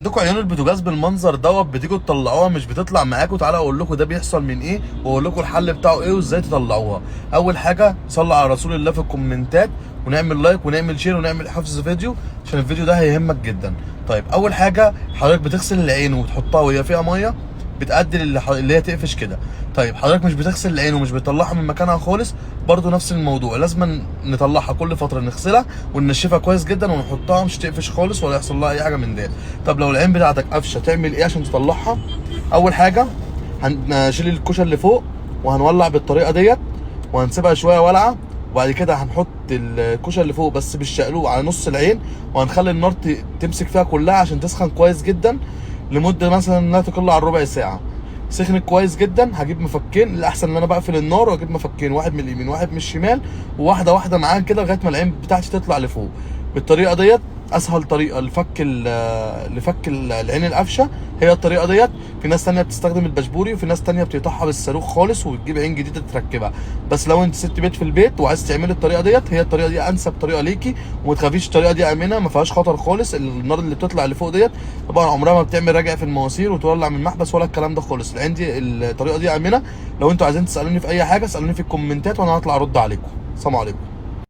عندكم عيون البوتاجاز بالمنظر دوت بتيجوا تطلعوها مش بتطلع معاكم. تعالوا اقول لكم ده بيحصل من ايه، واقول لكم الحل بتاعه ايه وازاي تطلعوها. اول حاجة صلوا على رسول الله في الكومنتات، ونعمل like ونعمل share ونعمل حفظ فيديو عشان الفيديو ده هيهمك جدا. طيب اول حاجة حضرتك بتغسل العين وتحطها وهي فيها مية، بتأدي اللي هي تقفش كده. طيب حضرتك مش بتغسل العين ومش بتطلعها من مكانها خالص، برضو نفس الموضوع، لازم نطلعها كل فترة نغسلها وننشفها كويس جدا ونحطها مش تقفش خالص ولا يحصل لها اي حاجة من ديت. طب لو العين بتاعتك قفشه تعمل ايه عشان تطلعها؟ اول حاجة هنشيل الكوشة اللي فوق وهنولع بالطريقة ديت وهنسيبها شوية ولعه، وبعد كده هنحط الكوشة اللي فوق بس بالشقلوب على نص العين، وهنخلي النار تمسك فيها كلها عشان تسخن كويس جدا لمدة مثلا لا تقل عن ربع ساعة. سخنت كويس جدا، هجيب مفكين، الاحسن ان انا بقفل النار واجيب مفكين، واحد من اليمين واحد من الشمال، وواحدة واحدة معاه كده لغاية ما العين بتاعتي تطلع لفوق. بالطريقة ديت اسهل طريقه لفك العين القفشه هي الطريقة ديت. في ناس تانية بتستخدم البشبوري، وفي ناس تانية بتقطعها بالصاروخ خالص وتجيب عين جديدة تركبها. بس لو انت ست بيت في البيت وعايز تعملي الطريقة ديت، هي الطريقة دي انسب طريقه ليكي، وما تخافيش، الطريقة دي امنه ما فيهاش خطر خالص. النار اللي بتطلع اللي فوق ديت طبعا عمرها ما بتعمل راجع في المواسير وتولع من المحبس ولا الكلام ده خالص. العين دي الطريقة دي امنه. لو انتوا عايزين تسالوني في اي حاجة اسالوني في الكومنتات وانا هطلع ارد عليكم. السلام عليكم.